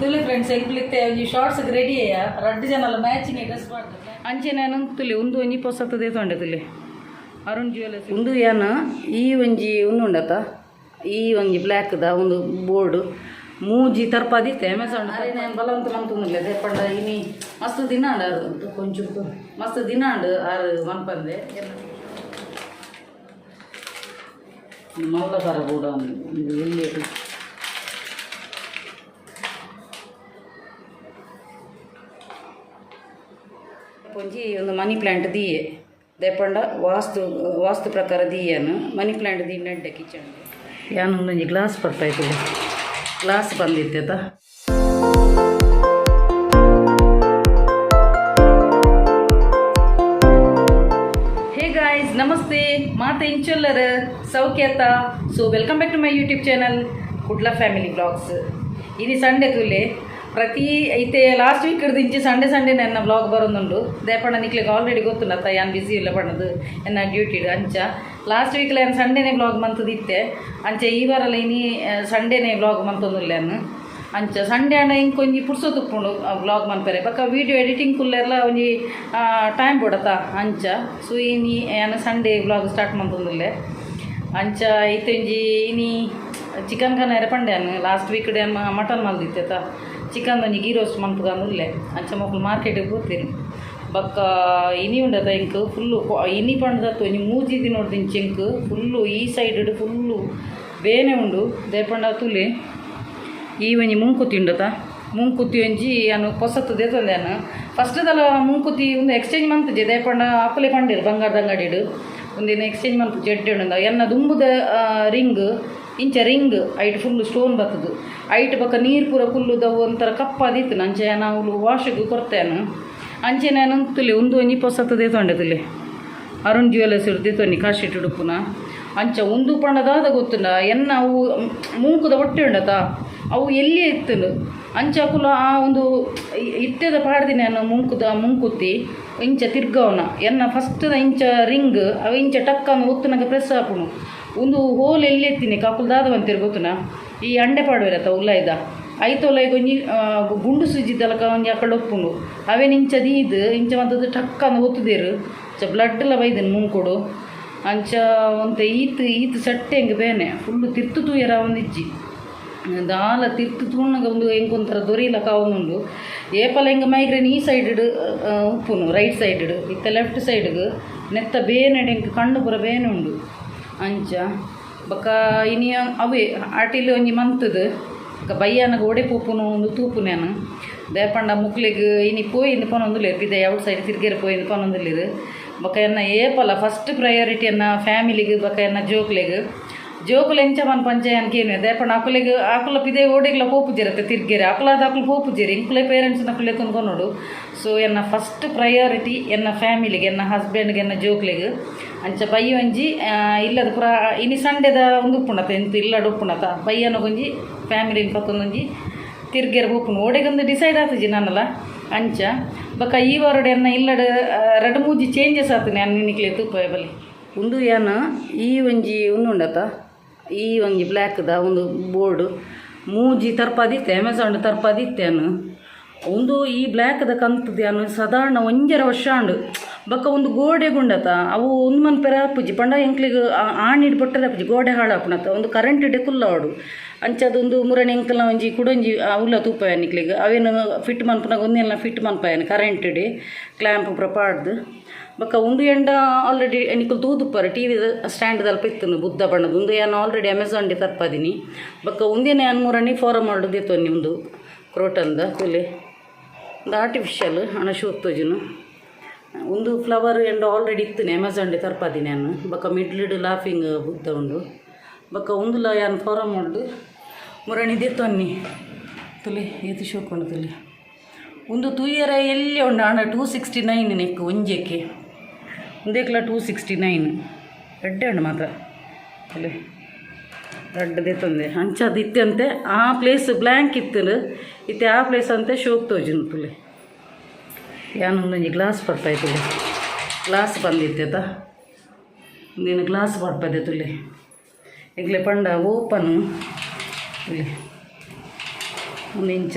ತುಲೆ friends, ಎಂಕ್ಲಿತ್ತೆ ಒಂಜಿ shorts ready ಅಯ್ಯ. ರಡ್ಡ್ ಜನಲ ಮ್ಯಾಚಿಂಗ್ ಡ್ರೆಸ್ ಮಾಡ್ತಾರೆ. ಅಂಚೆನೆ ತುಲೆ ಉಂದು ಒಂಜಿ ಪೊಸತ್ತು ತೊಂಡೆ ತುಲೆ ಅರುಣ್ ಜ್ಯುವೆಲರ್ಸ್. ಉಂದು ಯಾನ ಈ ಒಂಜಿ ಉಂದು ಉಂಡತ, ಈ ಒಂಜಿ ಬ್ಲ್ಯಾಕ್ದ ಒಂದು ಬೋರ್ಡ್ ಮೂಜಿ ತರ್ಪಾದಿತ್ತೆ ಅಮೆಝಾನ್. ನಾನು ಬಲವಂತ ಮಂತೊಂದಿಲ್ಲ ಪಂಡ ಇನಿ ಮಸ್ತ್ ದಿನ ಅಂಡ ಅದು ಕೊಂಚ ಮಸ್ತ್ ದಿನ ಅಂಡ್ ಆರು ಮನ್ಪಂದೆ. ಮಲ್ಲ ಬರ ಕೂಡ ಒಂದು ಎಲ್ಲಿ ಒಂಜಿ ಒಂದು ಮನಿ ಪ್ಲಾಂಟ್ ದೀಯೆ ದೇಪಂಡ ವಾಸ್ತು ವಾಸ್ತು ಪ್ರಕಾರ ದೀಯನು ಮನಿ ಪ್ಲಾಂಟ್ ದಿ ನೆಡ್ಡೆ ಕಿಚನ್. ಯಾನ್ ಒಂದೊಂಜಿ ಗ್ಲಾಸ್ ಬರ್ತಾಯ್ತು, ಗ್ಲಾಸ್ ಬಂದಿತ್ತೆತ. Hey guys, namaste. ಮಾತ ಇಂಚೊಲ್ಲರ್ ಸೌಖ್ಯತ? So welcome back to my YouTube channel Kudla family vlogs. ಇನಿ ಸಂಡೆ ತುಲೆ. ಪ್ರತಿ ಐತೆ ಲಾಸ್ಟ್ ವೀಕ್ ಇಂಚಿ ಸಂಡೆ ಸಂಡೆ ನನ್ನ ವ್ಲಾಗ್ ಬರೋದುಂಡು. ದೇಪಣ್ಣ ನಿಕ್ಲೆಗ್ ಆಲ್ರೆಡಿ ಗೊತ್ತುಂಡತ್ತ, ಯಾನ್ ಬಿಸಿ ಇಲ್ಲ ಪಣ್ಣದು ಎನ್ನ ಡ್ಯೂಟಿ. ಅಂಚ ಲಾಸ್ಟ್ ವೀಕ್ ಯಾನ್ ಸಂಡೇನೆ ವ್ಲಾಗ್ ಮಂತದಿತ್ತೆ. ಅಂಚ ಈ ವಾರಲ ಇನಿ ಸಂಡೇನೆ ವ್ಲಾಗ್ ಮಂತೊಂದುಲ್ಲೆ ಯಾನ್. ಅಂಚ ಸಂಡೆ ಆಂಡ ಇಂಕ್ ಒಂಜಿ ಪುರ್ಸೊತ್ತು ಉಪ್ಪುಂಡು ವ್ಲಾಗ್ ಮನ್ಪೆರೆ. ಬೊಕ್ಕ ವೀಡಿಯೋ ಎಡಿಟಿಂಗ್ ಕುಲ್ಲೆರ್ಲ ಒಂಜಿ ಟೈಮ್ ಬೋಡತ್ತ. ಅಂಚ ಸೊ ಇನಿ ಯಾನ್ ಸಂಡೇ ವ್ಲಾಗ್ ಸ್ಟಾರ್ಟ್ ಮಂತೊಂದುಲ್ಲೆ. ಅಂಚ ಇತ್ತೆ ಒಂಜಿ ಇನಿ ಚಿಕನ್ ಕನರೆ ಪಂಡೆ. ಯಾನ್ ಲಾಸ್ಟ್ ವೀಕ್ ಯಾನ್ ಮಟನ್ ಮಲ್ದಿತ್ತೆತ, ಚಿಕನ್ ಒಂಜಿ ಗೀ ರೋಸ್ಟ್ ಮನ್ಪುಗಂದುಲ್ಲೆ. ಅಂಚ ಮೊಕುಲು ಮಾರ್ಕೆಟಿಗೆ ಪೋತೆರ್. ಬೊಕ್ಕ ಇನಿ ಉಂಡತ ಎಂಕ್ ಫುಲ್ಲು ಇನಿ ಪಂಡದತ್ತು ಒಂಜಿ ಮೂಜಿ ದಿನೊಡ್ದಿಂಚಿ ಎಂಕ್ ಫುಲ್ಲು ಈ ಸೈಡ್ ಫುಲ್ಲು ಬೇನೆ ಉಂಡು. ದೇಪಂಡ ತುಲೆ, ಈ ಒಂಜಿ ಮೂಂಕುತಿ ಉಂಡತ, ಮೂಂಕುತಿ ಒಂಜಿ ಯಾನ್ ಪೊಸತ್ತು ದೆತೊಂದೆ. ಯಾನ್ ಫಸ್ಟ್ ದಲ ಮೂಂಕುತಿ ಉಂದು ಎಕ್ಸ್ಚೇಂಜ್ ಮಂತುಜೆ. ದೇಪಂಡ ಅಕುಲೆ ಪಂಡೆರ್ ಬಂಗಾರದ ಅಂಗಡಿಡ್ ಉಂದೆನ್ ಎಕ್ಸ್ಚೇಂಜ್ ಮನ್ಪುಜಿ, ಎಡ್ಡೆ ಉಂಡು. ಎನ್ನ ದುಂಬುದ ರಿಂಗ್ ಇಂಚ ring height full stone ಬತ್ತದು. ಐಟ್ ಬೊಕ್ಕ ನೀರು ಪೂರ ಕುಲ್ಲುದವು ಒಂಥರ ಕಪ್ಪಾದಿತ್ತು. ಅಂಚ ಯಾನ್ ಅವ್ಲು ವಾಶಿಗೆ ಕೊರ್ತೇನೆ. ಅಂಚೆನೆ ಯಾನ್ ತುಲೆ ಉಂದು ಒಂಜಿ ಪೊಸತ್ತು ದೆತೊಂಡೆ ತುಲೆ, ಅರುಣ್ ಜ್ಯುವೆಲರ್ಸ್ ದೆತೊನಿ ಕಾಶಿಟ್ ಉಡುಪುನ. ಅಂಚ ಉಂದು ಪಂಡ ದಾದ ಗೊತ್ತುಂಡ, ಎನ್ನ ಅವು ಮೂಂಕುದ ಒಟ್ಟೆ ಉಂಡತ, ಅವು ಎಲ್ಲಿ ಇತ್ತುಂಡು. ಅಂಚ ಅಕುಲು ಆ ಒಂದು ಇತ್ತೆದ ಪಾಡ್ದಿನ ಯಾನ್ ಮೂಂಕುದ ಮೂಂಕುತ್ತಿ ಇಂಚ ತಿರ್ಗವನ. ಎನ್ನ ಫಸ್ಟ್ದ ಇಂಚ ರಿಂಗ್ ಅವು ಇಂಚ ಟಕ್ ಅಂದ್ ಒತ್ತುನಗ ಪ್ರೆಸ್ ಆಪುಂಡು. ಉಂದು ಹೋಲ್ ಎಲ್ಲಿ ಎತ್ತಿನಿ ಅಕುಲು ದಾದ ಪಂತೆರ್ ಗೊತ್ತುಂಡ, ಈ ಅಂಡೆ ಪಾಡುವೆರತ್ತ ಉಲೈದ, ಐತ ಉಲೈಗ್ ಒಂಜಿ ಗುಂಡು ಸೂಜಿದಲಕ ಒಂಜಿ ಅಕಡೆ ಉಪ್ಪುಂಡು. ಅವೇನು ಇಂಚ ದೀದ್ ಇಂಚ ಮಂತುದು ಟಕ್ ಅಂದ್ ಒತ್ತುದೆರ್. ಅಂಚ ಬ್ಲಡ್ಲ ಬೈದನ್ ಮೂಂಕುಡು. ಅಂಚ ಒಂತೆ ಈತ್ ಈತ್ ಸಟ್ಟೆ ಎಂಕ್ ಬೇನೆ ಫುಲ್ಲು ತಿರ್ತು ತೂಯರ ಒಂದಿಜ್ಜಿ. ದಾಲ ತಿರ್ತು ತೂನಗ ಒಂದು ಎಂಕ್ ಒಂಥರ ದೊರಿಲಕ ಆವೊಂದುಂಡು. ಏಪಲ ಎಂಕ್ ಮೈಗ್ರೇನ್ ಈ ಸೈಡ್ ಉಪ್ಪುನು, ರೈಟ್ ಸೈಡ್. ಇತ್ತೆ ಲೆಫ್ಟ್ ಸೈಡ್ಗ್ ನೆತ್ತ ಬೇನೆಡ್ ಎಂಕ್ ಕಣ್ಣು ಪೂರ ಬೇನೆ ಉಂಡು. ಅಂಚ ಬೊಕ್ಕ ಇನಿ ಅವೇ ಆಟಿಲ್ ಒಂಜಿ ಮಂತುದು ಬೊಕ್ಕ ಬಯ್ಯಾನಗ ಒಡೆ ಪೋಪುನು ಉಂದು ತೂಪುನು ಯಾನ್. ದಾಯೆ ಮುಕ್ಲೆಗ್ ಇನಿ ಪೋಯಿಂದ್ ಪನೊಂದುಲ್ಲೆರ್, ಪಿದಯಿ ಔಟ್ ಸೈಡ್ ತಿರ್ಗೆರೆ ಪೋಯಿಂದ್ ಪನೊಂದುಲ್ಲೆರ್. ಬೊಕ್ಕ ಎನ್ನ ಏಪಲ ಫಸ್ಟ್ ಪ್ರಯಾರಿಟಿ ಎನ್ನ ಫ್ಯಾಮಿಲಿಗ್ ಬೊಕ್ಕ ಎನ್ನ ಜೋಕ್ಲೆಗ್. ಜೋಕುಲು ಎಂಚ ಪನ್ಪಂಚ ಯಾನ್ ಕೇನುವೆ. ದಾಯೆ ಅಕುಲೆಗ್ ಅಕುಲ ಪಿದಯಿ ಓಡೆಗ್ಲ ಪೋಪುಜೆರತ್ತ ತಿರ್ಗೆರೆ. ಅಕುಲಾದ್ ಅಕುಲು ಪೋಪುಜೆರ್, ಎಂಕುಲೆ ಪೇರೆಂಟ್ಸ್ ನಕುಲು ಲೆತ್ತೊಂದು ಕೊನೊಡು. ಸೊ ಎನ್ನ ಫಸ್ಟ್ ಪ್ರಯಾರಿಟಿ ಎನ್ನ ಫ್ಯಾಮಿಲಿಗೆ, ಎನ್ನ ಹಸ್ಬೆಂಡ್ಗೆ, ಎನ್ನ ಜೋಕ್ಲೆಗ್. ಅಂಚ ಬಯ್ಯ ಒಂಜಿ ಇಲ್ಲದ ಪೂರ ಇನಿ ಸಂಡೆದ ಉಂದು ಉಪ್ಪುಂಡತ, ಎಂತ ಇಲ್ಲಡ್ ಉಪ್ಪುಂಡತ, ಬಯ್ಯನಗೊಂಜಿ ಫ್ಯಾಮಿಲಿನ್ ಪತ್ತೊಂದೊಂಜಿ ತಿರ್ಗೆರೆ ಪೋಪುಂಡು. ಓಡೆಗೊಂದು ಡಿಸೈಡ್ ಆತುಜಿ ನಾನಲ. ಅಂಚ ಬೊಕ್ಕ ಈ ವಾರಡ್ ಎನ್ನ ಇಲ್ಲಡ್ ರಡ್ಡ್ ಮೂಜಿ ಚೇಂಜಸ್ ಆತುಂಡು. ಯಾನ್ ನಿಕ್ಲೆ ತೂಪೆ ಬಲೆ. ಉಂದು ಯಾನ್ ಈ ಒಂಜಿ ಉಂದು ಉಂಡತ, ಈ ಒಂಜಿ ಬ್ಲ್ಯಾಕ್ದ ಒಂದು ಬೋರ್ಡ್ ಮೂಜಿ ತರ್ಪಾದಿತ್ತೆ, ಅಮೆಝಾನ್ ತರ್ಪಾದಿತ್ತೆ ಯಾನ್. ಉಂದು ಈ ಬ್ಲ್ಯಾಕ್ದ ಕಂತುದು ಯಾನ್ ಸಾಧಾರಣ 1.5 ವರ್ಷ ಆಂಡ್. ಬೊಕ್ಕ ಒಂದು ಗೋಡೆ ಉಂಡತ, ಅವು ಉಂದು ಮನ್ಪೆರೆ ಆಪುಜಿ. ಪಂಡ ಎಂಕ್ಲೆಗ್ ಆಣಿಡ್ ಪೊಟ್ಟರೆ ಆಪುಜಿ, ಗೋಡೆ ಹಾಳಾಪುನತ. ಒಂದು ಕರೆಂಟ್ ಕುಲ್ಲಾವೊಡು. ಅಂಚ ಅದೊಂದು ಮುರಣಿ ಎಂಕಲ್ನ ಒಂಜಿ ಕುಡೊಂಜಿ ಉಲ್ಲ ತೂಪೆ ನಿಕ್ಲೆಗ್. ಅವೇನು ಫಿಟ್ ಮನ್ಪುನಾಗ ಒಂದೆಲ್ಲ ಫಿಟ್ ಮನ್ಪಾಯನ್ ಕರೆಂಟ್ ಕ್ಲ್ಯಾಂಪ್ ಪೂರ ಪಾಡ್ದು. ಬೊಕ್ಕ ಉಂದು ಎಂಡ ಆಲ್ರೆಡಿ ನಿಕುಲು ತೂದುಪ್ಪರ್, ಟಿ ವಿ ಸ್ಟ್ಯಾಂಡ್ ದಲ್ಪ ಇತ್ತುಂಡು ಬುದ್ಧ ಬಣ್ಣದ. ಉಂದು ಯಾನ್ ಆಲ್ರೆಡಿ ಅಮೆಝಾನ್ ಡಿ ತರ್ಪಾದಿನಿ. ಬೊಕ್ಕ ಉಂದೆನೆ ಯಾನ್ ಮುರಣಿ ಫೋರಮ್ ದೆತ್ತೊನ್ನಿ. ಉಂದು ಕ್ರೋಟನ್ದ ತೂಲೆ, ಉಂದು ಆರ್ಟಿಫಿಷಿಯಲ್ ಹಣ ಶೋಕ್ ತೋಜುನು. ಉಂದು ಫ್ಲವರ್ ಎಂಡ ಆಲ್ರೆಡಿ ಇತ್ತುನೆ, ಅಮೆಝಾನ್ ಡಿ ತರ್ಪಾದಿನಿ ಯಾನ್. ಬೊಕ್ಕ ಮಿಡ್ಲ್ಡ್ ಲಾಫಿಂಗ್ ಬುದ್ಧ ಉಂಡು. ಬೊಕ್ಕ ಉಂದುಲ ಯಾನ್ ಫೋರಮ್ ಉಂಡು ಮುರಣಿ ದೆತ್ತೊನ್ನಿ. ತುಲೆ ಏತ್ ಶೋಕ್ ಉಂಡು ತುಲೆ. ಉಂದು ತೂಯರೆ ಎಲ್ಲಿ ಉಂಡು ಆಂಡ 269 ನೆಕ್ ಒಂಜೆಕ್ಕೆ. ಉಂದೆಕ್ಲ 269. ಎಡ್ಡೆ ಉಂಡು ಮಾತ್ರ. ತುಲೆ ರಡ್ಡ್ ದೆತ್ತೊಂದೆ. ಅಂಚ ಅದು ಇತ್ತಂತೆ ಆ ಪ್ಲೇಸ್ ಬ್ಲ್ಯಾಂಕ್ ಇತ್ತುಂಡು, ಇತ್ತೆ ಆ ಪ್ಲೇಸ್ ಅಂತೆ ಶೋಕ್ ತೋಜುಂಡು ತುಲೆ. ಯಾನ್ ಒಂದೊಂಜಿ ಗ್ಲಾಸ್ ಪಡ್ಪಾಯ್ ತುಲೆ, ಗ್ಲಾಸ್ ಬಂದಿತ್ತೆತ. ಉಂದೆನ್ ಗ್ಲಾಸ್ ಪಡ್ಪದೆ ತುಲೆ. ಎಂಕ್ಲೆ ಪಂಡ ಓಪನ್ ತುಲೆ. ಒಂದು ಇಂಚ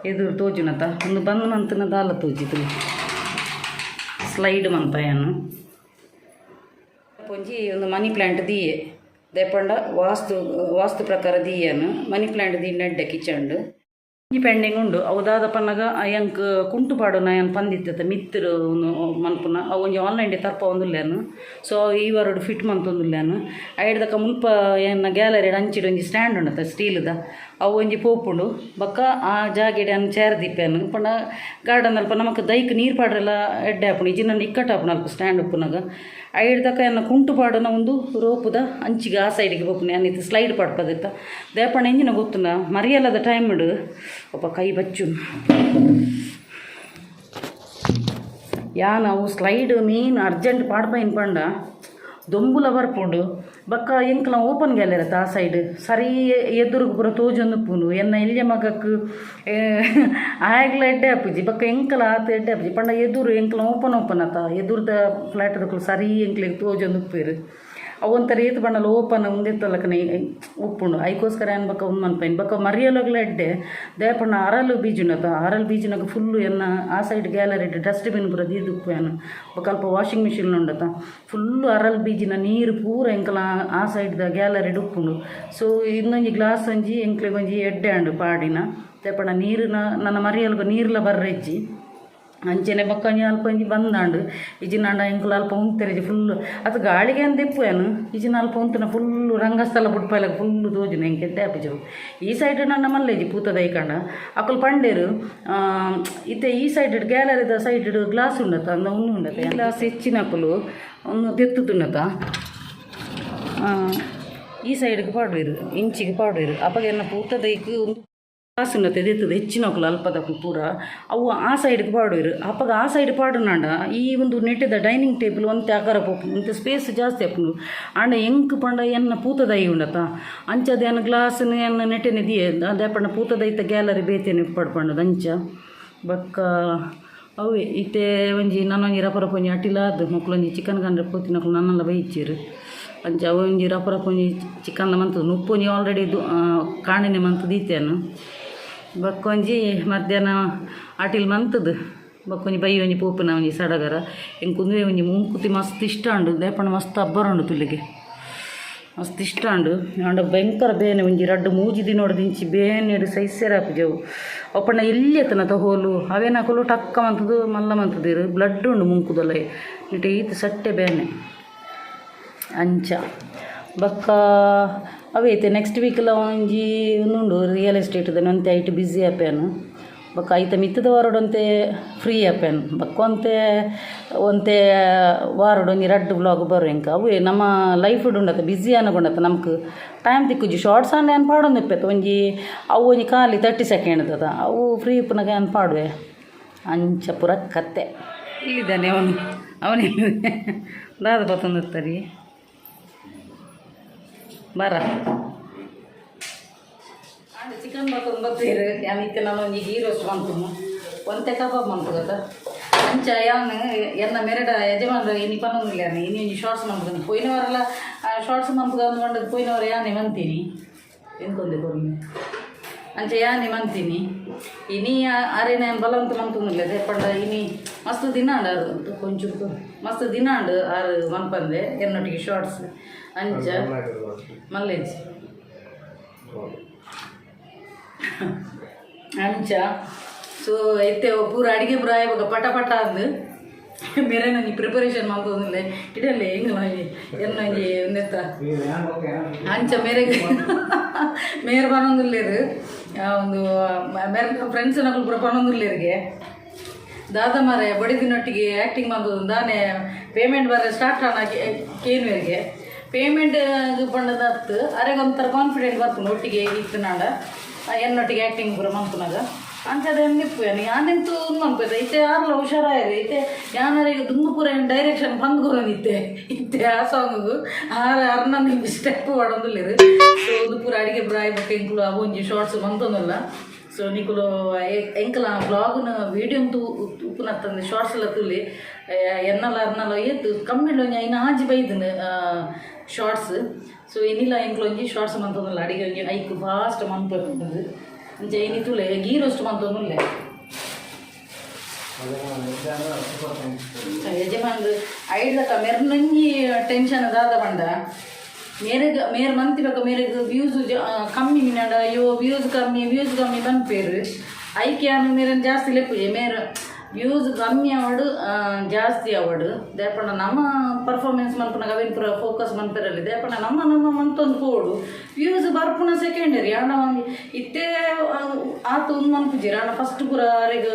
ಎದುರು ತೋಜುನತ ಒಂದು ಬಂದ್ ಮಂತನ ದಾಲ ತೋಜಿತು ಸ್ಲೈಡ್ ಮಂತಾಯನು ಒಂಜಿ ಒಂದು ಮನಿ ಪ್ಲ್ಯಾಂಟ್ ದಿಯೆ ದೇಪಂಡ ವಾಸ್ತು ವಾಸ್ತು ಪ್ರಕಾರ ದಿಯನು ಮನಿ ಪ್ಲ್ಯಾಂಟ್ the ನೆಡ್ಡೆ ಕಿಚನ್ಡ್ ಈ ಪೆಂಡಿಂಗ್ ಉಂಡು. ಅವು ದಾದ ಪನ್ನಗ ಎಂಕ್ ಕುಂಟು ಪಾಡುನ ಏನ್ ಪಂದಿತ್ತ ಮಿತ್ತರು ಮನ್ಪುನ ಅವು ಒಂಜಿ ಆನ್ಲೈನ್ ತರ್ಪ ಒಂದುಲ್ಲೇನು. ಸೊ ಈ ವಾರಡು ಫಿಟ್ ಮಂತೊಂದುಲ್ಲೇನು. ಐಡ್ದಕ್ಕ ಮುಲ್ಪ ಎನ್ನ ಗ್ಯಾಲರಿ ಅಂಚಿಡ್ ಒಂಜಿ ಸ್ಟ್ಯಾಂಡ್ ಉಂಡತ ಸ್ಟೀಲ್ದ ಅವು ಒಂಜಿ ಪೋಪುಂಡು. ಬೊಕ್ಕ ಆ ಜಾಗೆಡ್ ಯಾನ್ ಚೇರ್ ದೀಪೇನು ಪಂಡ ಗಾರ್ಡನ್ ಅಲ್ಪ ನಮಕ್ ದೈಕ್ ನೀರು ಪಾಡ್ರೆಲ ಎಡ್ಡೆ ಆಪುಂಡು. ಇಜ್ಜಿಂಡ ಇಕ್ಕಟ್ಟ್ ಆಪುಂಡು ಅಲ್ಪ ಸ್ಟ್ಯಾಂಡ್ ಉಪ್ಪುನಗ. ಐಡ್ದಕ್ಕ ಎನ್ನ ಕುಂಟು ಪಾಡುನ ಒಂದು ರೋಪುದ ಅಂಚಿಗೆ ಆ ಸೈಡಿಗೆ ಪೋಪುನ ಯಾನ್ ಇತ್ತೆ ಸ್ಲೈಡ್ ಪಾಡ್ಪದಿತ್ತ ದೇಪಣ್ಣ ಎಂಜಿನ ಗೊತ್ತುಂಡ ಮರಿಯಲ್ಲದ ಟೈಮ್ಡ್ ಒಪ್ಪ ಕೈ ಬಚ್ಚು ಯಾನ್ ಅವು ಸ್ಲೈಡ್ ಮೇನ್ ಅರ್ಜೆಂಟ್ ಪಾಡ್ಪೈನ್ ಪಂಡ ದೊಂಬುಲ ಬರ್ಪುಂಡು. ಬೊಕ್ಕ ಎಂಕ್ಲ ಓಪನ್ ಗ್ಯಾಲರಿ ಆ ಸೈಡ್ ಸರಿ ಎದುರುಗು ಪೂರ ತೋಜೊಂದು ಉಪ್ಪುಂಡು. ಎನ್ನ ಎಲ್ಯ ಮಗಕ್ ಆಯಗ್ಲ ಎಡ್ಡೆ ಆಪುಜಿ. ಬೊಕ್ಕ ಎಂಕಲ ಆತ್ ಎಡ್ಡೆ ಆಪುಜಿ ಪಂಡ ಎದುರು ಎಂಕ್ಲ ಓಪನ್ ಓಪನ್ ಅತ್ತ ಎದುರುದ ಫ್ಲ್ಯಾಟ್ ಸರಿ ಎಂಕ್ಲೆಗ್ ತೋಜೊಂದು ಉಪ್ಪೇರು. ಅವು ಒಂಥರ ಏತ್ ಪಂಡಲ ಓಪನ್ ಉಂದೆತ್ತಲಕನೆ ಉಪ್ಪುಂಡು. ಐಕೋಸ್ಕರ ಏನ್ ಬೊಕ್ಕ ಉಂದು ಮನ್ಪೈನ್ ಬೊಕ್ಕ ಮರಿಯಲಗ್ಲ ಎಡ್ಡೆ ದಾಯೆ ಅರಲು ಬೀಜುನತ ಅರಲು ಬೀಜುನಗ ಫುಲ್ಲು ಎನ್ನ ಆ ಸೈಡ್ ಗ್ಯಾಲರಿ ಡಸ್ಟ್ಬಿನ್ ಪೂರ ದೀದ್ ಉಪ್ಪುವೆನ್. ಬೊಕ್ಕ ಅಲ್ಪ ವಾಷಿಂಗ್ ಮಿಷಿನ್ ಉಂಡತ ಫುಲ್ಲು ಅರಲ್ ಬೀಜಿನ ನೀರು ಪೂರ ಎಂಕಲ ಆ ಸೈಡ್ದ ಗ್ಯಾಲರಿಡ್ ಉಪ್ಪುಂಡು. ಸೊ ಇನ್ನೊಂಜಿ ಗ್ಲಾಸ್ ಒಂಜಿ ಎಂಕ್ಲೆಗ್ ಒಂಜಿ ಎಡ್ಡೆ ಆಂಡ್ ಪಾಡಿನ ದಾಯೆ ನೀರಿನ ನನ್ನ ಮರಿಯಲ್ಗ ನೀರ್ಲ ಬರ್ರೆಜ್ಜಿ ಅಂಚೆನೆ ಬೊಕ್ಕ ಒಂಜಿ ಅಲ್ಪ ಒಂಜಿ ಬಂದಾಂಡ್ ಇಜ್ಜಿನಾಂಡ ಎಂಕುಲು ಅಲ್ಪ ಉಂತೆರೆಜಿ ಫುಲ್ಲು ಅತ್ ಗಾಳಿಗೆ ಅಂದ್ ದೆಪ್ಪುವೆನು ಇಜ್ಜಿನ ಅಲ್ಪ ಉಂತುನ ಫುಲ್ಲು ರಂಗಸ್ಥಳ ಬುಡ್ಪೈಲಗ ಫುಲ್ಲು ತೋಜುನು ಎಂಕ್ ಎಡ್ಡೆ ಆಪುಜಿ ಅವು. ಈ ಸೈಡ್ ನನ್ನ ಮಲ್ಲೆಜಿ ಪೂತ ದೈಕಂಡ ಅಕುಲು ಪಂಡೇರು ಇತ್ತೆ ಈ ಸೈಡ್ ಗ್ಯಾಲರಿದ ಸೈಡ್ ಗ್ಲಾಸ್ ಉಂಡತ ಅಂದ ಉಂದು ಉಂಡತ ಗ್ಲಾಸ್ ಹೆಚ್ಚಿನಕುಲು ಒಂದು ದೆತ್ತುದುಂಡತ ಈ ಸೈಡ್ಗೆ ಪಾಡುವೆರು ಇಂಚಿಗೆ ಪಾಡುವೆರು ಅಪಗ ಎನ್ನ ಪೂತ ದೈಕ್ ಉಂದು ಗ್ಲಾಸ್ ಉಂಡತೆ ದೆತ್ತುದು ಹೆಚ್ಚಿನಕುಲು ಅಲ್ಪದಕುಲು ಪೂರ ಅವು ಆ ಸೈಡ್ಗೆ ಪಾಡುವೆರು. ಅಪಗ ಆ ಸೈಡ್ ಪಾಡುನಾಂಡ ಈ ಒಂದು ನೆಟ್ಟದ ಡೈನಿಂಗ್ ಟೇಬಲ್ ಒಂತೆ ಆಕಾರ ಪೋಪುಂಡು ಒಂತೆ ಸ್ಪೇಸ್ ಜಾಸ್ತಿ ಆಪುಂಡು. ಆಂಡ ಎಂಕ್ ಪಂಡ ಎನ್ನ ಪೂತ ದೈ ಉಂಡತ ಅಂಚದ ಎನ್ನ ಗ್ಲಾಸ್ನ್ ಎನ್ನ ನೆಟ್ಟೆನೆ ದಿಯೆ ದಾಯೆ ಪಂಡ ಪೂತ ದೈತ ಗ್ಯಾಲರಿ ಬೇತೆನೆ ಪಡ್ಪಂಡದ ಅಂಚ. ಬೊಕ್ಕ ಅವೇ ಇತ್ತೆ ಒಂಜಿ ನನೊಂಜಿ ರಪ ರಪ ಒಂಜಿ ಅಟಿಲಾದ್ ಮೊಕ್ಲೊಂಜಿ ಚಿಕನ್ ಕಂಡ್ರೆ ಪೋತಿನಕುಲು ನನ್ನಲ ಬೈಚೆರ್ ಅಂಚ ಅವು ಒಂಜಿ ರಪ ರಪ ಒಂಜಿ ಚಿಕನ್ ಮಂತುದು ನುಪ್ಪು ಒಂಜಿ ಆಲ್ರೆಡಿ ಕಾಣಿನೆ ಮಂತ್ ದೀತೇನು. ಬೊಕ್ಕ ಒಂಜಿ ಮಧ್ಯಾಹ್ನ ಅಟಿಲ್ ಮಂತುದು ಬೊಕ್ಕ ಒಂಜಿ ಬೈ ಒಂಜಿ ಪೋಪುನ ಒಂಜಿ ಸಡಗರ ಎಂಕ್ ಉಂದುವೇ ಒಂಜಿ ಮೂಂಕುತಿ ಮಸ್ತ್ ಇಷ್ಟ ಉಂಡು ದಾಯೆ ಪಂಡ ಮಸ್ತ್ ಅಬ್ಬರ ಉಂಡು ತುಲಿಗೆ ಮಸ್ತ್ ಇಷ್ಟ ಉಂಡು. ಆಂಡ ಭಯಂಕರ ಬೇನೆ ಒಂಜಿ ರಡ್ಡ್ ಮೂಜಿ ದಿನೊಡ್ದಿಂಚಿ ಬೇನೆಡ್ ಸೈಸೆರೆ ಆಪುಜಿ ಅವು. ಅವು ಪಂಡ ಎಲ್ಯತನತ ಹೋಲು ಅವೇನಕುಲು ಟಕ್ಕ ಮಂತುದು ಮಲ್ಲ ಮಂತುದೆರ್ ಬ್ಲಡ್ ಉಂಡು ಮೂಂಕುದೊಲ ಇತ್ತೆ ಈತ್ ಸಟ್ಟೆ ಬೇನೆ ಅಂಚ. ಬೊಕ್ಕ ಅವೇ ಇತ್ತೆ ನೆಕ್ಸ್ಟ್ ವೀಕ್ಲ ಒಂಜಿ ಉಂದುಂಡು ರಿಯಲ್ ಎಸ್ಟೇಟ್ ಒಂತೆ ಐಟ್ ಬ್ಯುಸಿ ಆಪೇನು. ಬೊಕ್ಕ ಐತ ಮಿತ್ತದ ವಾರಡ್ ಒಂತೆ ಫ್ರೀ ಆಪೇನು. ಬೊಕ್ಕ ಒಂತೆ ಒಂತೆ ವಾರಡ್ ಒಂಜಿ ರಡ್ಡ್ ವ್ಲಾಗ್ ಬರು ಎಂಕ್ ಅವೇ ನಮ್ಮ ಲೈಫ್ ಉಂಡತ ಬ್ಯುಸಿ ಆನಗುಂಡತ ನಮ್ಕ್ ಟೈಮ್ ತಿಕ್ಕುಜಿ. ಶಾರ್ಟ್ಸ್ ಆಂಡ ಯಾನ್ ಪಾಡೊಂದಿಪ್ಪೆತ ಒಂಜಿ ಅವು ಒಂಜಿ ಖಾಲಿ 30 ಸೆಕೆಂಡ್ ದದ ಅವು ಫ್ರೀ ಉಪ್ಪುನಗ ಯಾನ್ ಪಾಡುವೆ ಅಂಚ ಪೂರ ಕತೆ. ಇಲ್ಲಿದ್ದಾನೆ ಅವನು ಅವನಿಲ್ಲಿದ್ದಾನೆ ದಾದ ಬತ್ತೊಂದಿರ್ತಾರೆ ಬರ ಚಿಕನ್ ಬತ್ತೊಂದು ಬತ್ತೀರು ಯಾನ್ ಇತ್ತೆ ನಾನು ಒಂಜಿ ಗೀ ರೋಸ್ಟ್ ಮನ್ಪುನು ಒಂತೆ ಕಬಾಬ್ ಮನ್ಪುಗತ್ತ ಅಂಚ ಯಾನ್ ಎನ್ನ ಮೆರಡ ಯಜಮಾನ್ರು ಇನಿ ಪನ್ನೊಂದಿಲ್ಲ ಇನಿ ಒಂಜಿ ಶಾರ್ಟ್ಸ್ ಮನ್ಪುಗಂದು ಪೋಯಿನ ವಾರಲ ಶಾರ್ಟ್ಸ್ ಮನ್ಪುಗಂದು ಪಂಡದ್ ಪೋಯಿನ ವಾರ ಯಾನೆ ಮಂತೀನಿ ಎಂಕೊಂದೆ ಕೊರ್ಲಿ ಅಂಚ ಯಾನೆ ಮಂತೀನಿ ಇನಿ ಅರೆನ ಯಾನ್ ಬಲವಂತ ಮಂತೊಂದಿಲ್ಲ ಪಂಡ ಇನಿ ಮಸ್ತ್ ದಿನ ಅಂಡ ಅದು ಕೊಂಚ ಮಸ್ತ್ ದಿನ ಅಂಡ್ ಆರು ಮನ್ಪಂದೆ ಎನ್ನೊಟ್ಟಿಗೆ ಶಾರ್ಟ್ಸ್ ಅಂಚ ಮಲ್ಲೇಜ್ ಅಂಚ. ಸೊ ಇತ್ತೆ ಪೂರ ಅಡಿಗೆ ಪೂರ ಆಯ್ಬೊಕ ಪಟ ಪಟ ಅಂದ್ ಮೇರೆ ಒಂಜಿ ಪ್ರಿಪರೇಷನ್ ಮಲ್ತೊಂದುಲ್ಲೆ ಇಡಲ್ಲೆ ಎಂಗ್ಲ ಒಂಜಿ ಎನ್ನೊಂಜಿ ಉಂದೆತ್ತ ಅಂಚ ಮೇರೆಗ್ ಮೇರ್ ಪನೊಂದುಲ್ಲೆರ್ ಒಂದು ಮೇರೆ ಫ್ರೆಂಡ್ಸ್ ನಕುಲು ಪೂರ ಪನೊಂದುಲ್ಲೆರ್ಗೆ ದಾದ ಮಾರೆ ಬಡಿದಿನೊಟ್ಟಿಗೆ ಆ್ಯಕ್ಟಿಂಗ್ ಮಲ್ತೊಂದು ದಾನೆ ಪೇಮೆಂಟ್ ಬರ ಸ್ಟಾರ್ಟ್ ಆನ ಕೇನುವೆರ್ಗೆ ಪೇಮೆಂಟ್ ಪಂಡದ ಅತ್ತು ಅರೆಗ್ ಒಂಥರ ಕಾನ್ಫಿಡೆಂಟ್ ಬರ್ಪುಂಡು ಒಟ್ಟಿಗೆ ಇತ್ತಿನಾಂಡ ಎನ್ನೊಟ್ಟಿಗೆ ಆ್ಯಕ್ಟಿಂಗ್ ಪೂರ ಮನ್ಪುನಗ ಅಂಚದ ಎನ್ನಿಪ್ಪು ಯಾನೆಂತೂ ಉಂದು ಮನ್ಪುವೆ ಇತ್ತೆ ಯಾರ್ಲ ಹುಷಾರಾಯರು ಇತ್ತೆ ಯಾನರಿಗೆ ದುಂಬು ಪೂರ ಡೈರೆಕ್ಷನ್ ಬಂದ್ ಕೊರೊಂದಿತ್ತೆ ಇತ್ತೆ ಆ ಸಾಂಗುಗು ಆರ್ ಅರ್ನ ನಿಂಗೆ ಸ್ಟೆಪ್ ಪಾಡೊಂದುಲ್ಲೆರ್. ಸೊ ಉಂದು ಪೂರ ಅಡಿಗೆ ಪೂರ ಆಯ್ ಎಂಕುಲು ಅವು ಒಂಜಿ ಶಾರ್ಟ್ಸ್ ಮಂತೊಂದುಲ್ಲ. ಸೊ ನಿಕುಲು ಎಂಕಲ ವ್ಲಾಗ್ನ ವೀಡಿಯೋ ಅಂತೂ ಉಪ್ಪುನತ್ತಂದೆ ಶಾರ್ಟ್ಸ್ ಎಲ್ಲ ತೂಲಿ ಎನ್ನಲ ಅರ್ನಲ ಏತ್ ಕಮ್ಮಿಡ್ ಒಂಜಿ ಐನ್ ಆಜಿ ಬೈದನ್ ಶಾರ್ಟ್ಸ್. ಸೊ ಇನ್ನಿಲ್ಲ ಎಂಕ್ಲು ಒಂಜಿ ಶಾರ್ಟ್ಸ್ ಮಂತೊಂದುಲ್ಲ ಅಡಿಗೆ ಒಂಜಿ ಐಕ್ ಫಾಸ್ಟ್ ಮನ್ಪುಂಡು ಅಂಚ ಇನಿ ತೂಲೆ ಗೀ ರೋಸ್ಟ್ ಮಂತೊಂದುಲ್ಲೆ ಯಜಮಾನ್ರು ಐಡ್ಲಕ ಮೆರ್ನಂಜಿ ಟೆನ್ಷನ್ ದಾದ ಪಂಡ ಮೇರೆಗ್ ಮೇರ್ ಮಂತಿ ಬೊಕ ಮೇರೆಗ್ ವ್ಯೂಸ್ ಕಮ್ಮಿ ಮಿನಾಡ ಅಯ್ಯೋ ವ್ಯೂಸ್ ಕಮ್ಮಿ ವ್ಯೂಸ್ ಕಮ್ಮಿ ಪನ್ಪೇರು ಐಕೆ ಯಾನ್ ಮೇರನ್ ಜಾಸ್ತಿ ಲೆಪ್ಪುಜೆ ಮೇರ್ ವ್ಯೂಸ್ ಕಮ್ಮಿ ಆವಡು ಜಾಸ್ತಿ ಆವಡು ದಾಯೆಪಂಡ ನಮ್ಮ ಪರ್ಫಾರ್ಮೆನ್ಸ್ ಮನ್ಪುನಗ ಅವೇನ್ ಪೂರ ಫೋಕಸ್ ಮನ್ಪೆರಲ್ಲಿ ದಾಯೆಪಂಡ ನಮ್ಮ ನಮ್ಮ ಮಂತೊಂದು ಪೋಡು ವ್ಯೂಸ್ ಬರ್ಪುನ ಸೆಕೆಂಡರಿ ಆಂಡ ಒಂಜಿ ಇತ್ತೆ ಆತ ಉಂದು ಮನ್ಪುಜೆರ್ ಆಂಡ ಫಸ್ಟ್ ಪೂರ ಅರೆಗ್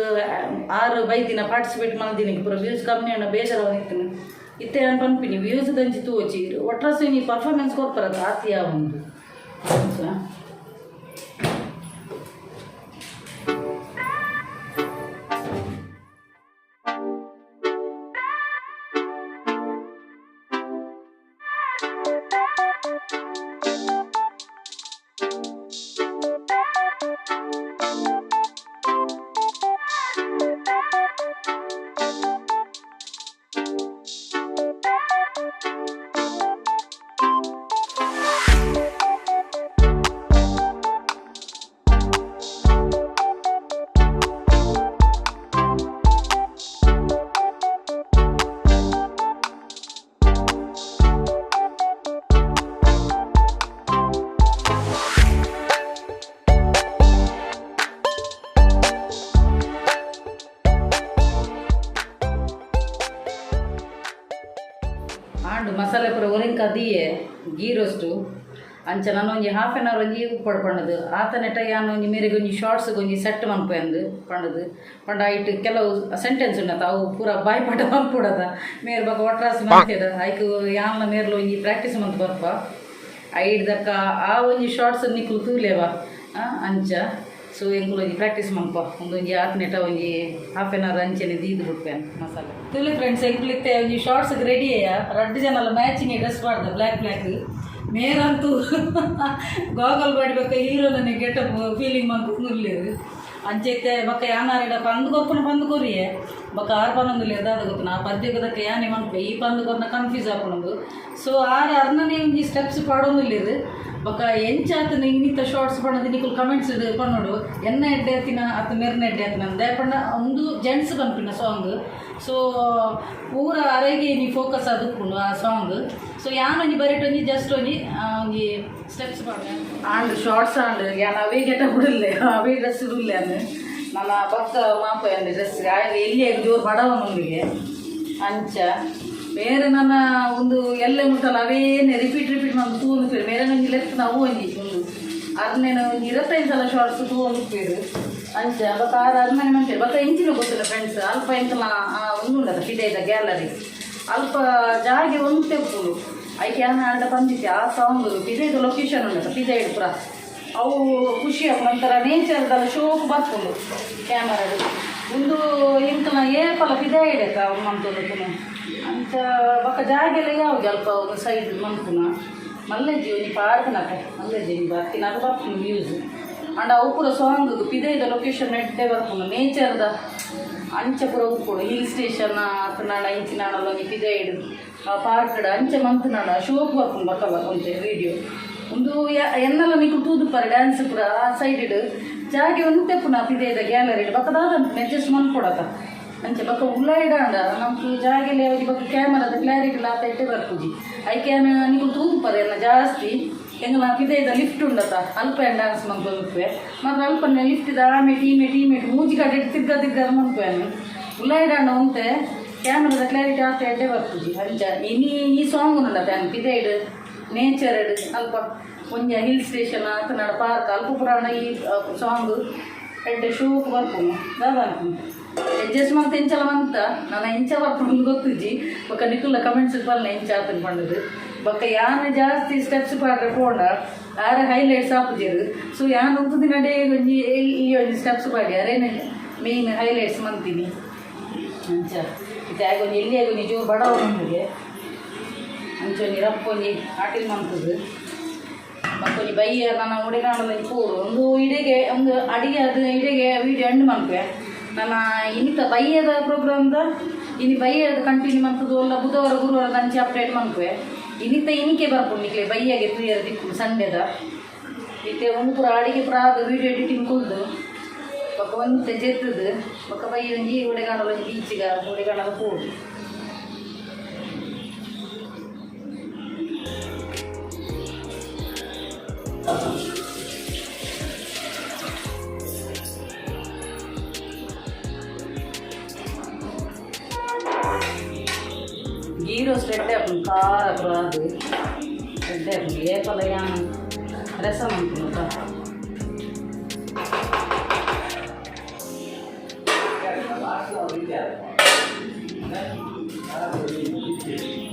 ಆರು ಬೈದಿನ ಪಾರ್ಟಿಸಿಪೇಟ್ ಮಲ್ದಿನಿಗ್ ಪೂರ ವ್ಯೂಸ್ ಕಮ್ಮಿ ಆಂಡ ಬೇಜಾರಾವೊಂದಿತ್ತುಂಡು ಇತ್ತೆ ಯಾನ್ ಪನ್ಪಿನಿ ವ್ಯೂಸ್ ದಂಚಿ ತೂವೊಚಿ ಒಟ್ರಾಸಿ ಒಂಜಿ ಪರ್ಫಾರ್ಮೆನ್ಸ್ ಕೊರ್ಪರತ್ತ ಆತ್ ಯಾವೊಂದು ಅಂಚ. ಆಂಡ್ ಮಸಾಲೆ ಪೂರ ಒರಿಂಕ ದೀಯೆ ಗೀ ರೋಸ್ಟು ಅಂಚ ನಾನು ಒಂಜಿ ಹಾಫ್ ಆನ್ ಅವರ್ ಒಂಜಿ ಉಪ್ಪಡ್ ಪಂಡದು ಆತನೆಟ ಯಾನ್ ಒಂಜಿ ಮೇರೆಗ್ ಒಂಜಿ ಶಾರ್ಟ್ಸ್ಗೆ ಒಂಜಿ ಸೆಟ್ ಮನ್ಪೆಂದು ಪಂಡದು ಪಂಡ ಐಟ್ ಕೆಲವು ಸೆಂಟೆನ್ಸ್ ಉಂಡತ ಅವು ಪೂರ ಬಾಯ್ಪಾಠ ಮನ್ಪುಡದ ಮೇರ್ ಬೊಕ ಒಟ್ರಾಸಿ ಮಂತೇಡ ಐಕ್ ಯಾನ್ಲ ಮೇರ್ಲ ಒಂಜಿ ಪ್ರಾಕ್ಟೀಸ್ ಮಂತ್ ಬರ್ಪ ಐಡ್ದಕ್ಕ ಆ ಒಂಜಿ ಶಾರ್ಟ್ಸ್ ನಿಕ್ಲು ತೂಲೇವ ಅಂಚ ಸೊ ಎಂಕುಲು ಒಂಜಿ ಪ್ರಾಕ್ಟೀಸ್ ಮನ್ಪ ಒಂದೊಂಜಿ ಆತ್ನೆಟ ಒಂಜಿ ಹಾಫ್ ಆನ್ ಅವರ್ ಅಂಚೆನೆ ದೀದ್ ಬುಡ್ಪೇನ್ ಮಸಾಲೆ ತುಲೆ ಫ್ರೆಂಡ್ಸ್ ಎಂಕುಲು ಇತ್ತೆ ಒಂಜಿ ಶಾರ್ಟ್ಸ್ಗೆ ರೆಡಿ ಅಯ್ಯ ರಡ್ಡು ಜನಲ ಮ್ಯಾಚಿಂಗ್ ಡ್ರೆಸ್ ಪಾಡ್ದ ಬ್ಲ್ಯಾಕ್ ಬ್ಲ್ಯಾಕ್ ಮೇರಂತೂ ಗೋಗಲ್ ಪಾಡ್ಬೇಕ ಹೀರೋನೇ ಗೆಟಪ್ ಫೀಲಿಂಗ್ ಮಂತ್ ಅಂಚೆತ್ತೆ ಬೊಕ್ಕ ಯಾನಾರೆಡ ಪಂದ್ ಕೊರ್ಪುನ ಪಂದ್ ಕೊರಿಯೆ ಬೊಕ್ಕ ಆರ್ ಪನ್ನೊಂದುಲ್ಲೆರ್ ದಾದ ಗೊತ್ತುನ ಆ ಪದ್ಯಗದಕ್ಕ ಯಾನೆ ಮನ್ಪೆ ಈ ಪಂದ್ ಕೊರ್ನ ಕನ್ಫ್ಯೂಸ್ ಆಪುಂಡು ಸೊ ಆರ್ ಅರ್ನನೇ ಒಂಜಿ ಸ್ಟೆಪ್ಸ್ ಪಾಡೊಂದುಲ್ಲೆರ್ ಬೊಕ್ಕ ಎಂಚಾತನ ಇನ್ನಿತ್ತ ಶಾರ್ಟ್ಸ್ ಪಂಡದು ನಿಕುಲು ಕಮೆಂಟ್ಸ್ ಪನ್ನೊಡು ಎನ್ನ ಎಡ್ಡೆ ಆತಿನ ಅತ್ತ ಮೆರ್ನ ಎಡ್ಡೆ ಆತಿನ ದಾಯೆ ಪಂಡ ಉಂದು ಜೆಂಟ್ಸ್ ಪನ್ಪಿನ ಸಾಂಗ್ ಸೊ ಪೂರ ಅರೆಗೆ ನೀ ಫೋಕಸ್ ಆದುಪ್ಪುಂಡು ಆ ಸಾಂಗ್ ಸೊ ಯಾನ್ ಒಂಜಿ ಬರೆಟ್ ಒಂಜಿ ಜಸ್ಟ್ ಒಂಜಿ ಒಂಜಿ ಸ್ಟೆಪ್ಸ್ ಪಾಡ್ವೆ ಆಂಡ್ ಶಾರ್ಟ್ಸ್ ಆಂಡ್ ಯಾನ್ ಅವೇ ಗೆಟಪ್ ಉಲ್ಲೆ ಅವೇ ಡ್ರೆಸ್ ಉಲ್ಲೆ ಅನ್ನು ನನ್ನ ಬೊಕ್ಕ ಮಾಪು ಡ್ರೆಸ್ ಎಲ್ಲಿ ಜೋರು ಬಡವನೊಂದಿಗೆ ಅಂಚ ಬೇರೆ ನನ್ನ ಒಂದು ಎಲ್ಲೆ ಮುಟ್ಟಲ್ಲ ಅವೇನೆ ರಿಪೀಟ್ ರಿಪೀಟ್ ಮಂತ್ ತೂವೊಂದು ಬೇರೆ ಒಂಜಿ ಲೆಕ್ಕ ನಾವು ಒಂಜಿ ಒಂದು ಅರ್ನೇನ ಒಂಜಿ 25 ಸಲ ಶಾರ್ಟ್ಸ್ ತೂವೊಂದು ಅಂಚ ಬೊಕ್ಕ ಆರು ಅರ್ಮನೆ ಮಂತೆ ಬೊಕ್ಕ ಇಂಚಿನ ಗೊತ್ತಿಲ್ಲ ಫ್ರೆಂಡ್ಸ್ ಅಲ್ಪ ಎಂಕಲ್ನ ಒಂದು ಉಂಡದ ಪಿದೈದ ಗ್ಯಾಲರಿ ಅಲ್ಪ ಜಾಗೆ ಒಂತೆ ಉಪ್ಪುಂಡು ಐಕೆ ಯಾನ್ ಆಂಡ ಪಂದಿತ್ತೆ ಆ ಸಾಂಗ್ ಪಿದೈದ ಲೊಕೇಶನ್ ಉಂಡದ ಪಿದೈಡ್ ಪೂರ ಅವು ಖುಷಿ ಆಪುಂಡು ಒಂಥರ ನೇಚರ್ದಲ್ಲ ಶೋಕ್ ಬರ್ಪುಂಡು ಕ್ಯಾಮರಾಡ್ ಉಂದು ಎಂಕಲ್ನ ಏಪಲ ಪಿದೈಡೆತ ಮಂತೊಂದು ಅಂಚ ಬೊಕ್ಕ ಜಾಗೆಲ ಯಾವ್ದು ಅಲ್ಪ ಒಂದು ಸೈಡ್ ಮನ್ಪುನ ಮಲ್ಲೆಜ್ಜಿ ಒಂಜಿ ಪಾಡ್ದನತೆ ಮಲ್ಲೆಜ್ಜಿ ಒಂಜಿ ಬತ್ತಿನಾಗ ಬರ್ಪುಂಡು ವ್ಯೂಸ್ ಆಂಡ ಅವು ಪೂರ ಸಾಂಗ್ ಪಿದೈದ ಲೊಕೇಶನ್ ಎಡ್ಡೆ ಬರ್ಪುಂಡು ನೇಚರ್ದ ಅಂಚ ಪೂರ ಉಪ್ಪುಂಡು ಹಿಲ್ ಸ್ಟೇಷನ್ ಅತ್ನಾಡ ಇಂಚಿನಾಡಲ ಒಂಜಿ ಪಿದೈಡ್ ಪಾರ್ಕ್ಡ್ ಅಂಚ ಮಂತ್ನಾಡ ಶೋಕ್ ಬರ್ಪುಂಡು ಬೊಕ್ಕ ಒಂತೆ ವೀಡಿಯೋ ಉಂದು ಎನ್ನಲ ನಿಕುಲು ತೂದುಪ್ಪರೆ ಡ್ಯಾನ್ಸ್ ಪೂರ ಆ ಸೈಡ್ ಜಾಗೆ ಒಂತೆ ಪುನ ಪಿದೈದ ಗ್ಯಾಲರಿ ಬೊಕ್ಕ ದಾದ ಅಡ್ಜಸ್ಟ್ ಮನ್ಪೊಡತ ಅಂಚ ಬೊಕ್ಕ ಉಲಾಯಿಡಾಂಡ ನಮ್ಗೆ ಜಾಗೆಲೆ ಒಂಜಿ ಬೊಕ್ಕ ಕ್ಯಾಮರಾದ ಕ್ಲಾರಿಟಿ ಆತ ಎಡ್ಡೆ ಬರ್ಪುಜಿ ಐಕೆ ಯಾನ್ ನಿಕುಲು ತೂದುಪ್ಪರೆ ಎನ್ನ ಜಾಸ್ತಿ ಎಂಕಲ್ನ ಪಿದೈದ ಲಿಫ್ಟ್ ಉಂಡತ ಅಲ್ಪ ಯಾನ್ ಡ್ಯಾನ್ಸ್ ಮಂತೊಂದುಪ್ಪುವೆ ಮಾತ್ರ ಅಲ್ಪನೆ ಲಿಫ್ಟ್ ಆಮೇಟ್ ಈಮೇಟ್ ಈಮೇಟ್ ಮೂಜಿ ಕಡೆ ತಿರ್ಗ ತಿರ್ಗ ಮನ್ಪುವೆ ಉಲಾಯಿಡಾಂಡ ಒಂತೆ ಕ್ಯಾಮರಾದ ಕ್ಲಾರಿಟಿ ಆತ ಎಡ್ಡೆ ಬರ್ಪುಜಿ ಅಂಚ ಇನಿ ಈ ಸಾಂಗ್ ಉಂಡತ ಯಾನ್ ಪಿದೈಡ್ ನೇಚರ್ಡ್ ಅಲ್ಪ ಒಂಜಿ ಹಿಲ್ ಸ್ಟೇಷನ್ ಅತ್ನಾಡ ಪಾರ್ಕ್ ಅಲ್ಪ ಪುರಾಣ ಈ ಸಾಂಗ್ ಎಡ್ಡೆ ಶೋಕ್ ಬರ್ಪುಂಡು ದಾದ ಅಡ್ಜಸ್ಟ್ ಮಂತ್ ಎಂಚಲ ಮಂತ ನನ್ನ ಎಂಚ ಬರ್ಪುಂಡು ಗೊತ್ತುಜ್ಜಿ ಬೊಕ್ಕ ನಿಕುಲ್ಲ ಕಮೆಂಟ್ಸ್ ಪಲ್ಲೆ ಎಂಚ ಆತನ್ ಪಂಡದು ಬೊಕ್ಕ ಯಾನ್ ಜಾಸ್ತಿ ಸ್ಟೆಪ್ಸ್ ಪಾಡ್ರೆ ಪೋಂಡ ಆರ ಹೈಲೈಟ್ಸ್ ಆಪುಜೆರ್ ಸೊ ಯಾನ್ ಉಂತು ದಿನಡೇ ಒಂಜಿ ಈ ಒಂಜಿ ಸ್ಟೆಪ್ಸ್ ಪಾಡಿ ಅರೇನೆ ಮೇನ್ ಹೈಲೈಟ್ಸ್ ಮಂತೀನಿ ಅಂಚ ಇತ್ತೆ ಆಗ ಒಂಜಿ ಎಲ್ಲಿ ಒಂಜಿ ಜೋರು ಬಡವ ಅಂಚ ಒಂಜಿ ರಪ್ಪ ಒಂಜಿ ಆಟಿಲ್ ಮಂತದು ಬೊಕ್ಕ ಬಯ್ಯ ನನ್ನ ಉಡೆಗಾಂಡಲ ಪೋಡು ಒಂದು ಇಡೆಗೆ ಒಂದು ಅಡಿಗೆ ಅದು ಇಡೆಗೆ ವೀಡಿಯೋ ಎಂಡ್ ಮನ್ಪುವೆ ನನ್ನ ಇನ್ನಿತ ಬಯ್ಯದ ಪ್ರೋಗ್ರಾಮ್ದ ಇನಿ ಬಯ್ಯದ ಕಂಟಿನ್ಯೂ ಮಂತದು ಅಲ್ಲ ಬುಧವಾರ ಗುರುವಾರದ ಅಂಚೆ ಅಪ್ಡೇಟ್ ಮನ್ಪುವೆ. ಇನಿತ ಇನಿಕೆ ಬರ್ಪುಂಡು ನಿಕ್ಲೆ ಬಯ್ಯಗೆ ತೂಯರ ದಿಕ್ಕು ಸಂಡೆದ. ಇತ್ತೆ ಒಂದು ಪೂರ ಅಡಿಗೆ ಪೂರ ಆದ್ ವೀಡಿಯೋ ಎಡಿಟಿಂಗ್ ಕುಲ್ದು ಬೊಕ ಒಂತೆ ಜೆತ್ತುದು ಬೊಕ ಬಯ್ಯ ಒಂಜಿ ಉಡೆಗಾಣಲ ಒಂಜಿ ಬೀಚಿಗ ಉಡೆಗಾಣಲ ಪೋಡು. ಗೀ ರೋಸ್ಟ್ ಎಡ್ಡೆ ಆಪುಂಡು, ಖಾರ ಪೂರ ಆದ್ ಎಡ್ಡೆ ಆಪುಂಡು. ಏಪಲ ಯಾನ್ ರಸ ಮನ್ಪುನು.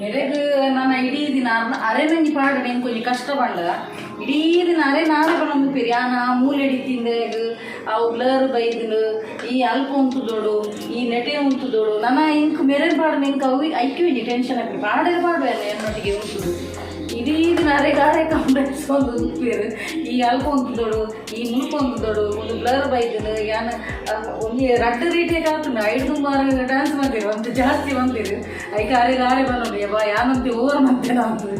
ಮೆರೆಗ್ ನನ ಇಡೀ ದಿನ ಅರೆನಂಜಿ ಪಾಡಣೆ ಒಂಜಿ ಕಷ್ಟ ಪಂಡ ಇಡೀ ದಿನ ಅರೆ ನಾರೆ ಪನೊಂದು ಪೇರು ಯಾನ ಆ ಮೂಲೆಡಿ ತಿಂದೆಗ್ ಅವು ಬ್ಲರ್ ಬೈದ್ಂಡ್, ಈ ಅಲ್ಪ ಉಂತುದೋಡು, ಈ ನೆಟೆ ಉಂತುದೋಡು. ನನ ಇಂಕ್ ಮೆರೆನ್ ಪಾಡನೆ ಇಂಕ್ ಅವು ಐಕ್ಯು ಒಂಜಿ ಟೆನ್ಷನ್ ಆಪುಂಡು. ಪಾಡೆರೆ ಪಾಡುವೆ ಎನ್ನೊಟ್ಟಿಗೆ ಉಂತುದು ಇಡೀ ದಿನ ಅರೆ ಗಾರೆ ಕಾಂಪ್ಲೆಕ್ಸ್ ಒಂದು ಉಂತುಪೇರು. ಈ ಅಲ್ಪ ಉಂತುದೋಡು, ಈ ಮುಲ್ಪ ಉಂತುದೋಡು, ಒಂದು ಬ್ಲರ್ ಬೈದ್ಂಡ್. ಯಾನ್ ಒಂಜಿ ರಡ್ಡ್ ರೀಟೇಕ್ ಆತುಂಡು. ಐಡ್ ದುಂಬಾರ ಡ್ಯಾನ್ಸ್ ಮಂತಿರು ಒಂತೆ ಜಾಸ್ತಿ ಮಂತಿರು. ಐಕ್ ಅರೆ ಗಾರೆ ಬನ್ನೋಡು ಯಬ್ಬಾ ಯಾನಂತೆ ಓವರ್ ಮಂತೆ ನಾನು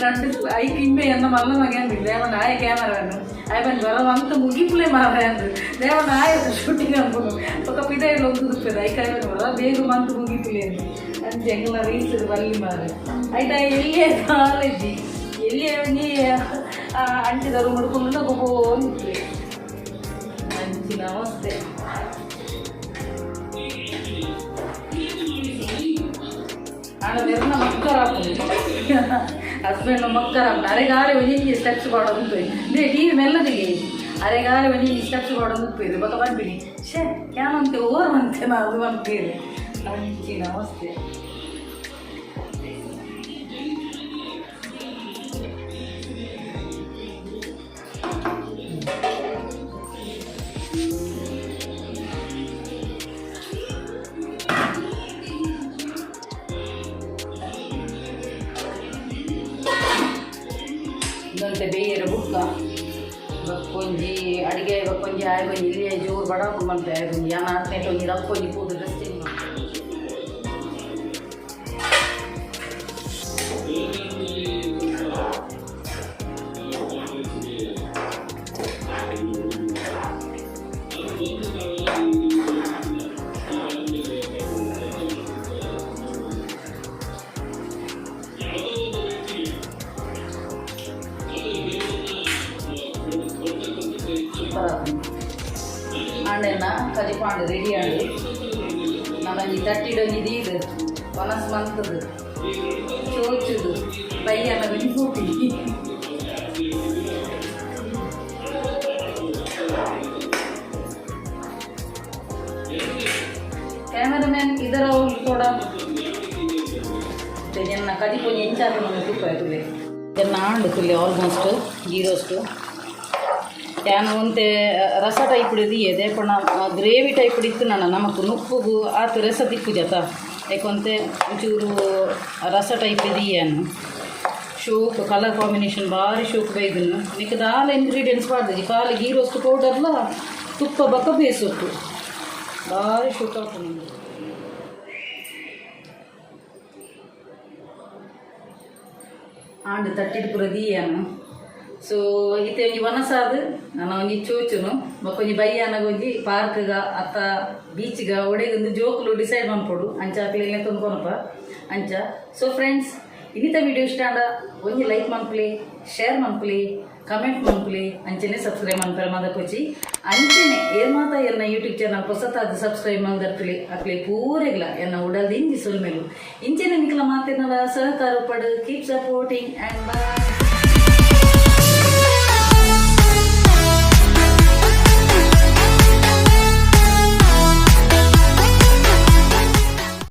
ರಡ್ಡ್. ಐಕ್ ಇಂಬೆ ಎನ್ನ ಮಲ್ಲ ಮಗೆ ಅಂದಿದ್ದು ದೇವಣ್ಣ ಆಯೆ ಕ್ಯಾಮರಾನ್ ಆಯ್ ಬನ್ನಿ ಬರ ಮಂತ ಮುಗಿಪುಲೆ ಮಾರ್ರೆ ಅಂದು. ದೇವಣ್ಣ ಆಯೆ ಶೂಟಿಂಗ್ ಅನ್ಪುನು ಬೊಕ ಪಿದಾಯಿ ಉಂತುದುಪ್ಪೆರ್. ಐಕ್ ಆಯ್ ಬನ್ನಿ ಬರ ಬೇಗ ಮಂತ್ ಮುಗಿಪುಲೆ ಅಂದು. ಅಂಚ ಎಂಕಲ್ನ ರೀಲ್ಸ್ ಬಲ್ಲಿ ಮಾರ್ರೆ. ಐತ ಎಲ್ಲಿಯ ಕಾಲೇಜಿ ಎಲ್ಲಿಯ ಒಂಜಿ ಅಂಚಿದ ರೂಮ್ ಕುಲ್ಲುಂಡ ಗೊಬ್ಬೊಂದಿಪ್ಪುವೆ ಅಂಚಿನ ಅವಸ್ಥೆ. ಆಂಡ ಮೆರ್ನ ಮಕ್ಕರ್ ಆಪುಂಡು, ಹಸ್ಬೆಂಡ್ ಮಕ್ಕರ್ ಆಪುಂಡು. ಅರೆಗಾರೆ ಒಂಜಿ ಸ್ಟೆಪ್ಸ್ ಪಾಡೊಂದು they TV ಮೆಲ್ಲದಿಗೆ ಅರೆಗಾರೆ ಒಂಜಿ ಸ್ಟೆಪ್ಸ್ ಪಾಡೊಂದು ಉಪ್ಪೇರು. ಬೊಕ ಪನ್ಪಿನಿ ಶೇ ಯಾನಂತೆ ಓವರ್ ಮಂತೆ ಅದು ಪನ್ಪೇರು. ಅಂಚಿನ ಅವಸ್ಥೆ. ಇಂದಂತೆ ಬೇಯರ ಬುಕ್ಕ ಬೊಕ್ಕೊಂಜಿ ಅಡಿಗೆ ಬೊಕ್ಕೊಂಜಿ ಆಯ್ಗೊಂಜಿ ಇಲ್ಲಿ ಜೋರು ಬಡಾಪು ಮಲ್ಪೆ ಆಯ್ಗೊಂಜಿ ಯಾನ್ ಆತ್ನೇಟ್ ಒಂಜಿ ರಕ್ಕೊಂಜಿ ಪೂದು ಡ್ರೆಸ್ ಚೇಂಜ್ ಮಲ್ಪೆ. ಸೂಪರ್ ಆಪುಂಡು. ಆಂಡೆನ ಕಜಿಪಾಂಡ್ ರೆಡಿ ಆಂಡ್. ನಮಂಜಿ ತಟ್ಟಿಡೊಂಜಿ ದೀದ್ ವನಸ್ ಮಂತುದು ಚೋಚುದು ಬಯ್ಯನ ಒಂಜಿ ಪೋಪಿ. ಕ್ಯಾಮರಾಮ್ಯಾನ್ ಇದರ ಥೋಡಾ ಎನ್ನ ಕಜಿಪೊಂಜಿ ಎಂಚಾಪುಂಡು ತೂಪ ತುಲೆ. ಎನ್ನ ಆಂಡ್ ತುಲೆ ಆಲ್ಮೋಸ್ಟ್ ಗೀ ರೋಸ್ಟ್. ಯಾನ್ ಒಂತೆ ರಸ ಟೈಪ್ ದೀಯೆ ದೇಪಣ ಗ್ರೇವಿ ಟೈಪ್ ಇತ್ತು. ನನ್ನ ನಮಕ್ ನುಪ್ಪುಗು ಆತ್ ರಸ ತಿಕ್ಕುಜತ ಯಾಕೊಂತೆ ಒಂಚೂರು ರಸ ಟೈಪ್ ದೀಯನು. ಶೋಕ್ ಕಲರ್ ಕಾಂಬಿನೇಷನ್ ಭಾರಿ ಶೋಕ್ ಬೈದನ್ನು. ನಿಕ್ ದಾಲ ಇಂಗ್ರೀಡಿಯೆಂಟ್ಸ್ ಪಾಡ್ದಿಜಿ, ಖಾಲಿ ಗೀ ರೋಸ್ಟ್ ಪೌಡರ್ಲ ತುಪ್ಪ ಬೊಕ ಬೇಸೊಪ್ಪು. ಭಾರಿ ಶೋಕ್ ಆಪುಂಡು. ಆಂಡ್ ತಟ್ಟಿಡ್ ಪೂರ ದೀಯನು. ಸೊ ಇತ್ತೆ ಒಂಜಿ ವನಸಾದ್ ನನ ಒಂಜಿ ಚೋಚುನು. ಬೊಕ ಒಂಜಿ ಬಯ್ಯಾನಗ ಒಂಜಿ ಪಾರ್ಕ್ಗ ಅತ್ತ ಬೀಚ್ಗ ಒಡೆಗೊಂದು ಜೋಕುಲು ಡಿಸೈಡ್ ಮನ್ಪೊಡು. ಅಂಚ ಅಕ್ಲೆಗ್ ಕೊನಪ ಅಂಚ. ಸೊ ಫ್ರೆಂಡ್ಸ್, ಇನ್ನಿತ ವಿಡಿಯೋ ಇಷ್ಟ ಆಂಡ ಒಂಜಿ ಲೈಕ್ ಮನ್ಪುಲೆ, ಶೇರ್ ಮನ್ಪುಲೆ, ಕಮೆಂಟ್ ಮನ್ಪುಲೆ, ಅಂಚನೆ ಸಬ್ಸ್ಕ್ರೈಬ್ ಮನ್ಪರೆ ಮದಪೊಚಿ. ಅಂಚನೆ ಏರ್ ಮಾತ ಎನ್ನ ಯೂಟ್ಯೂಬ್ ಚಾನಲ್ ಪೊಸತಾದ್ ಸಬ್ಸ್ಕ್ರೈಬ್ ಮಲ್ದರ್ಪುಲೆ ಅಕ್ಲೆ ಪೂರೆಗ್ಲ ಎನ್ನ ಉಡಲ್ ದಿಂಜಿ ಸೊಲ್ಮೆಲು. ಇಂಚನೆ ನಿಕ್ಲ ಮಾತೆರ್ನಲ ಸಹಕಾರ ಪಡು. Keep supporting and bye.